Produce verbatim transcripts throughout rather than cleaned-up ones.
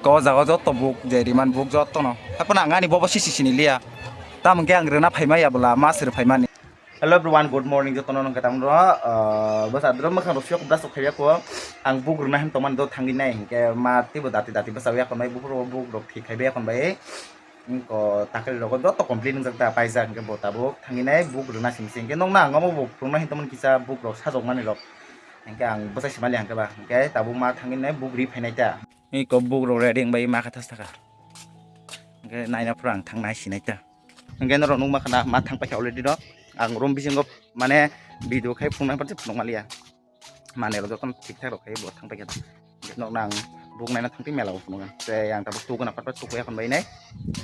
Ko jaga joto buk je riman buk joto no. Haphano ang ani bobo sisi sini liya. Tamo hwnkhe ang rwna phaima ya bwla mas rw phaimani. Hello everyone, good morning joto no nongkhe tamo ro. Bwsa adro mwkhang rok siyok bwsa khaiya ko. Ang buk rwna hin tongmani do thangwi nai hinkhe ma teibo dati dati bwsa ya konbai buk rok buk rok thik khaibai ya konbai. Ko takri rogo joto complete wngjak ta paijak hinkhe bo tabuk thangwi nai buk rwna simi se hinkhe nokna ang omo bo phunukna hin tongmani kisa buk rok sajokmani rok. Hinkhe ang bwsa simali hinkhe ba hinkhe tabuk ma thangwi nai buk ri phainai ta. Iko buk rok ready wngbai ma kha thas thaka. Hinkhe naina phuru ang thang nai sinai ta. Hinkhe norok nukma khana ma thang paikha already no. Ang room bisingo mane video khai phunukna hinphanshe phunuk maliya. Manwi rok jotono thik thak rok khai bo thang paikha. Nokna ang buk naina thangtwi mela o phunukha. Tei ang tabuk tuguna patpat tukuya khon bai nai.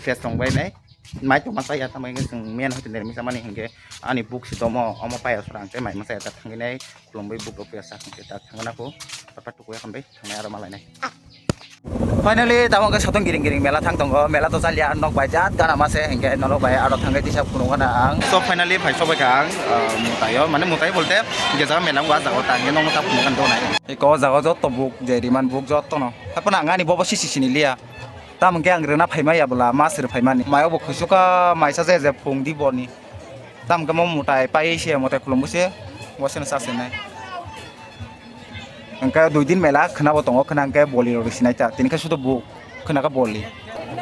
Fresh tong bai nai. Mai tongma chaya tamo hinkhe chwng men hoite nirmi chamani hinkhe ani buk si tomo omo paya sora ang tei mai masa ya ta thangwi nai. Khulumwi buk rok ya sa hinkhe ta thangna kho. Patpat tukuya khon bai. Thangnai aro malai nai. Finally, tamo khe sotong giring giring mela thang tongo. Mela to chaliya, nok bai jat gana ma se, hinkhe norok bai aro thangwi tisa phunuk gana ang. So, finally, phai sobai kha ang, ah, mutaio, mane mutai bolte, je jaga mela wngkha, ah jaga o ta, hinkhe nokno ta phunuk gana donai. Eko, ah jaga o joto buk, je riman buk joto no. Haphano ang ani bobo sisi sini liya. Tamo khe ang rwna phaima ya bwla, mas rw phaimani. Mayo bo khusuka, maisa je je phung di boni. Tamo khe mo mutai pai se, mutai khulumbo se, bo seno sa se nai. Hingke dui din mela khwnabo tongo, khwna hingke boli rok sinai ta, tini khe sudo buk khwna khe boli.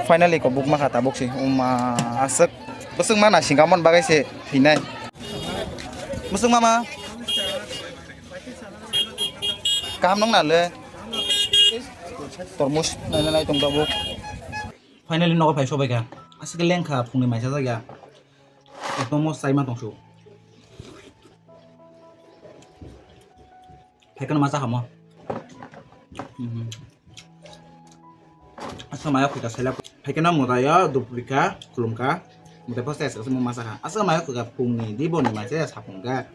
Finally ko buk ma kha tabuk se, uma aswk bwswk ma nasing ka mon bagwi se thwinai. Bwswk mama kaham nung na le tormos nai nai tong tabuk. Finally nogo phai sobai kha, aswk leng kha phungni maisa jak ya. Ekdom mo sai ma tong su. Phaikhe no ma cha hamo. Mhm. Asa maya khuika selak. Phaikhe no mutai ya dupri kha, khulum kha. Mutai posta esa mo ma cha kha. Asa maya khuika phungni di boni ma cha ya sapung kha.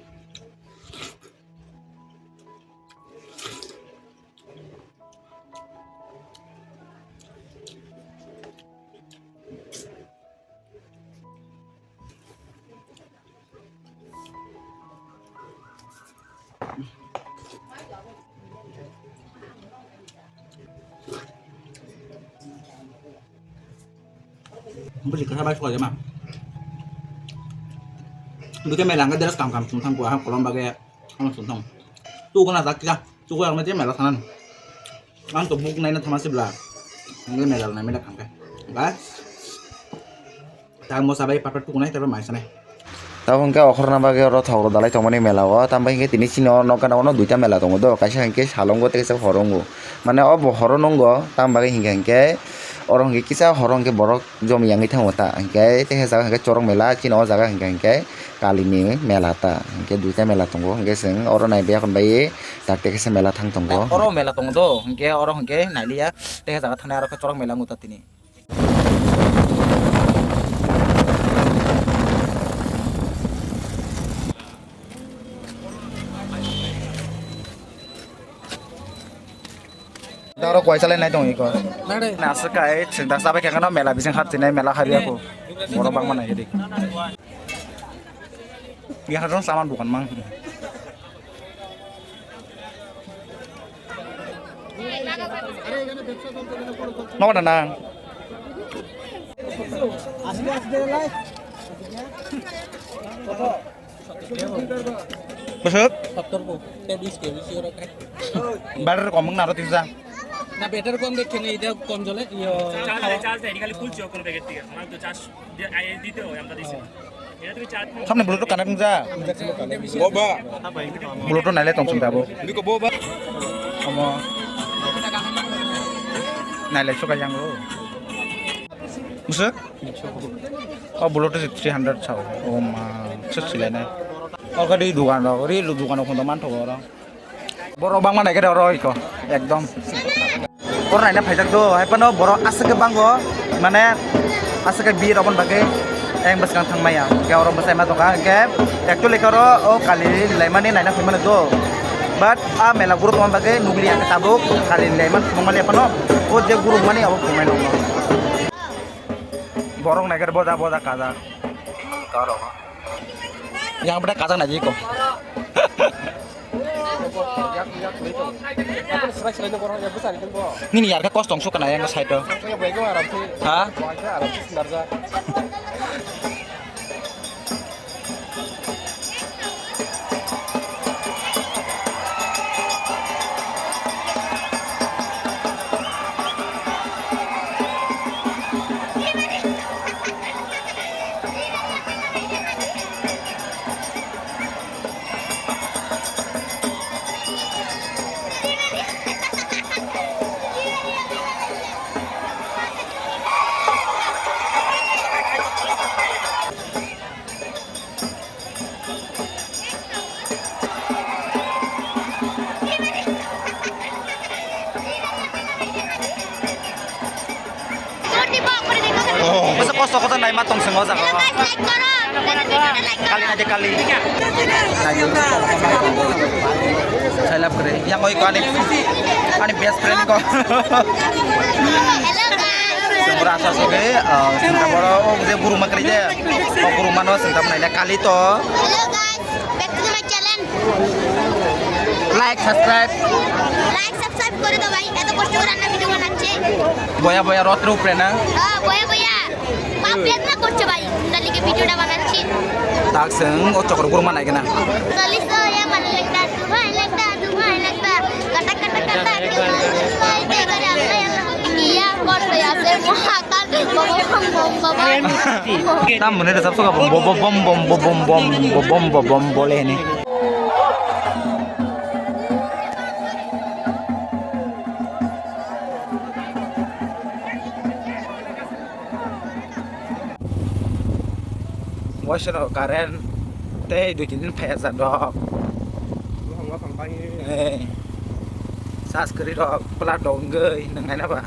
Bwswk kwchak bai suka jama. Bwkhe mela hwnkhe dress kam kam chum thang kua, ham kolom bagwi ano chum thang. Tugo na jak kisa, tugo ang je mela thanan. Ang to buk naina thama sibla. Ang mela nai mela thangkhe. Ba. Tamo sabai papat tukunai tabo mai sanai. Tamo hwnkhe okhorna bagwi oro thok rok dalai tongmani mela o. Tamo hwnkhe tini chini o nok gana o no duita mela tongo do. Kaisa hwnkhe salongo tei kaisa horongo. Mane o bo horo nungo. Tamo bagwi hwnkhe hwnkhe oro hwnkhe kisa horo hwnkhe borok jomi yangwi thango ta. Hwnkhe tei kaisa jaga hwnkhe chorok mela. Chini o jaga hwnkhe hwnkhe Kali ni mela ta, hwnkhe duita mela tongo, hwnkhe chwng oro naibe yakon bai tak tei kaisa mela thang tongo. Oro mela tongo do, hwnkhe oro hwnkhe nailiya, tei jaga thangnai aro khe chorok mela wngwi ta tini. Oro koi salai nai tong iko. Nare. Na aswk kai chwng da sabai khe no mela bising hap chinai mela hariya ko. Borok bangma nai dik. Yang rong saman bukan mang. Nogo na nang. Bwswk? Sottor ko, te bis ke bisi oro kai. Batter kom wng naro tisa. Na batter kom de kene ida kom jole, iyo. Charge, charge de, khali full chok kono bag tiga. Amar to charge de, ai dite hoy, amra disi. Samne Bluetooth connect wngja. Boba. Bluetooth naile tong sung tabo. Niko boba. Omo. Naile suka yang lo. Bwswk? O Bluetooth three hundred sao. O ma, sut silainai. O kadi dukan rok, ri lu dukan rok hono manthogo oro. Borok bangma naikhe oro iko, ekdom. Oro naina phaijak do, hai phano borok aswk khe bango, mane aswk khe bir oboni bagwi ayang bwskang thangmaya. Hwnkhe oro bwsai ma tongkha, hwnkhe actually khe oro o kali laimani naina phaimani do. But a mela group tongma bagwi nukliya khe tabuk kali laimani phunukmani phano o je group mani abo phunuknai nokno. Borok naikhe boda boda kajak. Yang bwdai kajak naidi ko. Nini yarga kos tong sukana yang side o. Ha? Masa kosto kotor naima tong sing o jaga o. Kali na de kali. Sailap kre. Yang oi ko ani, ani best friend ko. Sumra asa soge, sumra boro o je guru makri de. O guru mano sing tam naile kali to. Hello guys, back to my channel. Like, subscribe. Like, subscribe করে দাও ভাই, এত কষ্ট করে রান্না ভিডিও বানাচ্ছি। Boya boya rot rupre na. হ্যাঁ, বয়া বয়া। বাপ বেদনা করছে ভাই, তার লিগে ভিডিওটা বানাচ্ছি। Tak seng o chokro guru manai gana. তাহলে তো এ মানে লেখা, তোমায় লেখা, তোমায় লেখা। কাটা কাটা কাটা। তোমায় লেখা, তোমায় লেখা। ইয়া করতে আছে মহাকাল। Tam mune da sabso ka bom bom bom bole ni. Waisano current tei dui tin din phai jak rok. Bwskango thang thang hi. Eh. Sas kwrwi rok pla dong wngwi nang nai na ba.